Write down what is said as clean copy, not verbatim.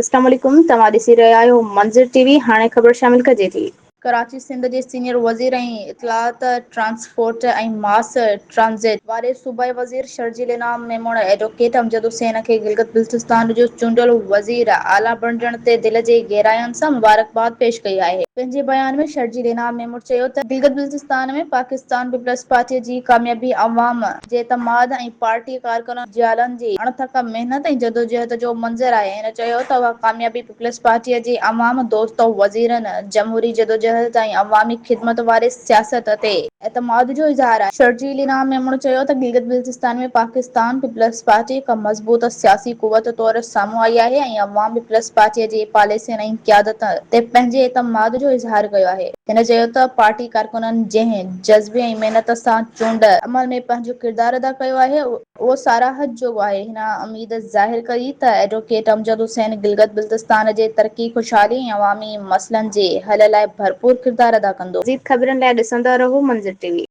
اسلام عليڪم توهان ڏسي رهيا آهيو منظر ٽي وي هاڻي خبر شامل ڪجي ٿي. ڪراچي سنڌ جي سينيئر وزير ۽ اطلاعات، ٽرانسپورٽ ۽ ماس ٽرانزٽ واري صوبائي وزير شرجيل انعام ميمڻ ايڊووڪيٽ امجد حسين کي گلگت بلتستان جو چونڊيل وزير اعليٰ بڻجڻ تي دل جي گهراين سان مبارڪباد پيش ڪئي آهي. پنهنجي بيان ۾ شرجيل انعام ميمڻ چيو ته گلگت بلتستان ۾ پاڪستان پيپلز پارٽي جي ڪاميابي عوام جي اعتماد ۽ پارٽي ڪارڪنن جيالن جي اڻٿڪ محنت ۽ جدوجهد جو منظر آهي. هن چيو ته اها ڪاميابي پيپلز پارٽي جي عوام دوست وزيرن، جمهوري جدوجهد ۽ عوامي خدمت واري سياست تي اعتماد جو اظهار آهي. شرجيل انعام ميمڻ چيو ته گلگت بلتستان ۾ پاڪستان پيپلز پارٽي هڪ مضبوط سياسي قوت طور سامهون آئي آهي ۽ عوام پيپلز پارٽي جي پاليسين ۽ قيادت تي پنهنجي اعتماد جو اظهار ڪيو آهي. هن چيو ته پارٽي ڪارڪنن جنهن جذبي ۽ محنت سان چونڊ عمل ۾ پنهنجو ڪردار ادا ڪيو آهي اهو ساراهه جوڳو آهي. هن اميد ظاهر ڪئي ته ايڊووڪيٽ امجد حسين گلگت بلتستان جي ترقي، خوشحالي ۽ عوامي مسئلن جي حل لاء ڀرپور ڪردار ادا ڪندو. مزيد خبرن لاء ڏسندا رهو منظر ٽي وي.